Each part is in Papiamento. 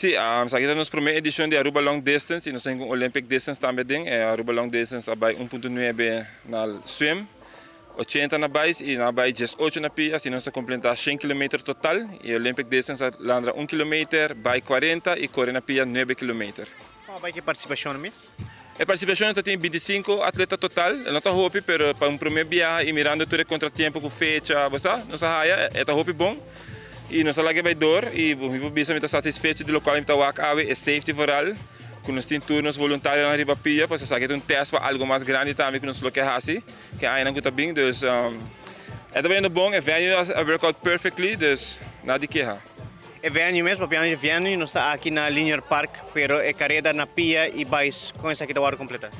Sí, esaki ta nos prome edicion di Aruba Long Distance y nos tin un Olympic Distance tambe den. E Aruba Long Distance a bay 1.9 na swim, 80 na bais y na bay 18 na pia, asina nos ta completa 100 kilometer total. Y Olympic Distance a landra 1 kilometer, bay 40 y core na pia 9 kilometer. Con a bay cu e participacion mes? E participacion ta tin 25 atleta total, e no ta hopi pero pa un prome biaha y mirando tur e contratiempo cu fecha, bo sa, nos a haya, e ta hopi bon y nos a laga e bay door y mi por bisa mi ta satisfecho di locual mi ta wak awe, e safety vooral cu nos tin tur nos voluntarionan riba pia, pues esaki ta un test pa algo mas grandi tambe cu nos lo ke haci ke añanan cu ta bin, dus e ta bayendo bon, e venue a work out perfectly, dus nada di keha. E venue mes, papiando di venue, nos ta aki na Linear Park, pero e kareda na pia i bais, kon esaki ta wòrdu kompletá?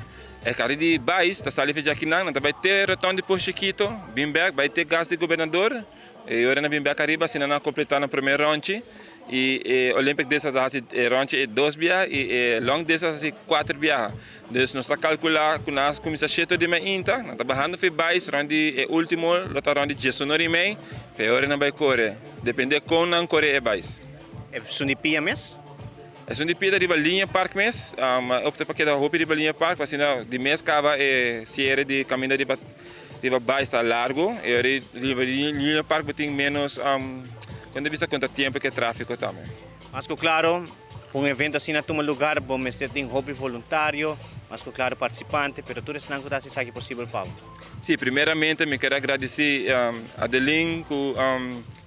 E kareda di bais ta sali for djakinan, nan ta bai te Rotonde di Pos Chikito, bin bèk, bai te Gas di Gobernador, i ora nan bin bèk ariba asina nan a kompletá nan promé ròntji, i e Olympic Distance ta hasi e ròntji e dos biaha i e Long Distance ta hasi kuater biaha. Dus nos ta kalkulá ku nan a kuminsá shete or di mainta, nan ta bahando for bais rònt di e último lo ta rònt di diesun or i mei, pa e ora nan bai kore. Depende kon nan kore e bais. Esun di pia mes? Esun di pia ta riba Liña Park mes. A opta pa keda hopi riba Liña Park, asina di mes kaba e siere di kaminda riba riba bais ta largu. E ora riba Liña Park bo tin menos kon ta bisa kontratiempo ku e trafiko tambe. Mas ku klaro, pa un evento asina tuma lugar bo mester tin hopi voluntario, mas ku klaro partisipante, pero tur esnan ku ta hasi esaki posibel pa bo. Sí, primeramente mi ker a gradisí Adeline ku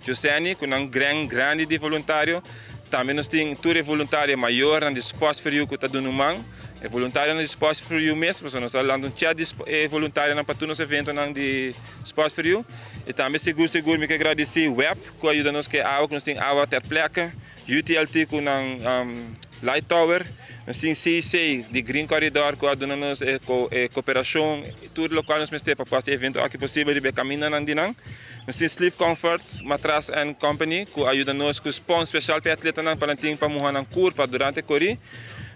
Joseni ku nan gran grandi di voluntario. Tambe nos tin tur e voluntario mayornan di Sports for You ku ta duna un man. E voluntarionan di Sports for You mes, pasobra nos ta lanta un chat di e voluntarionan pa tur nos eventonan di Sports for You. I tambe sigur sigur mi ke gradisí web ku a yuda nos ku e awa ku nos tin awa ter plekke. UTLT ku nan Light Tower, nos tin CC di Green Corridor ku a duna nos e koperashon tur lokual nos mester pa por hasi e evento aki posibel riba e kamindanan di nan. Nos tin Sleep Comfort Matras and Company ku a yuda nos ku spons speshal pa e atletanan pa nan tin pa muha nan kurpa durante e kori.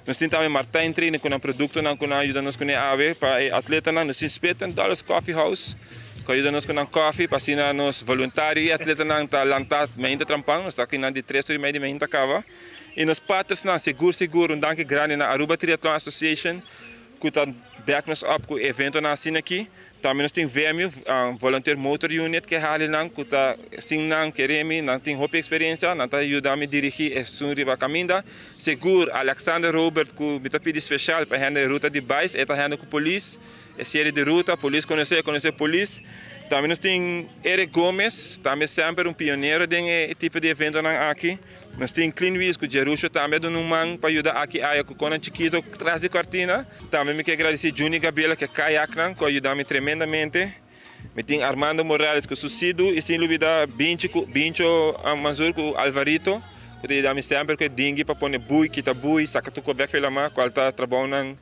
Nos tin tambe Martijn Training ku nan produktonan ku nan a yuda nos kuné awe pa e atletanan. Nos tin Spit and Dollars Coffee House. Ku a yuda nos ku nan kòfi pa asina nos voluntario i atletanan ta lantá mainta trampan. Nos ta akinan di tres ora i mei di mainta kaba. I nos partnersnan sigur sigur un danki grandi na Aruba Triathlon Association ku ta back nos up ku eventonan asina aki. Tambe nos tin VMU, Volunteer Motor Unit, ke hali nan ku ta sin nan kere mi, nan tin hopi eksperensia, nan ta yuda mi dirigí esun riba kaminda. Sigur Alexander Robert ku mi ta pidi speshal pa hende ruta di bais, e ta hende ku polis. E serie di ruta, polis konosé, konosé polis. Tambe nos tin Eric Gomez, tambe semper un pionero den e tipo di eventonan aki. Nos tin Clean Wheels ku Jerusho tambe a duna un man pa yuda aki aya ku konan chikito tras di kortina. Tambe mi ke gradisí Juni Gabriela ku e kayaknan ku a yuda mi tremendamente. Mi tin Armando Morales ku su Sidu i sin lubida Binchi ku Bincho Manzur ku Alvarito ku ta yuda mi semper ku e dinghy pa pone bui, kita bui, saka tur kobek for e lama kual ta trabounan.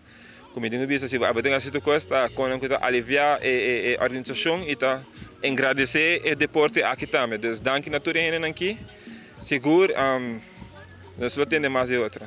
Ku mi tin ku bisa si bo tin hasi tur kos ta konan ku ta aliviá e organisashon i ta engradesé e deporte aki tambe. Dus danki na tur e hendenan aki. Sigur nos lo tende mas di otro.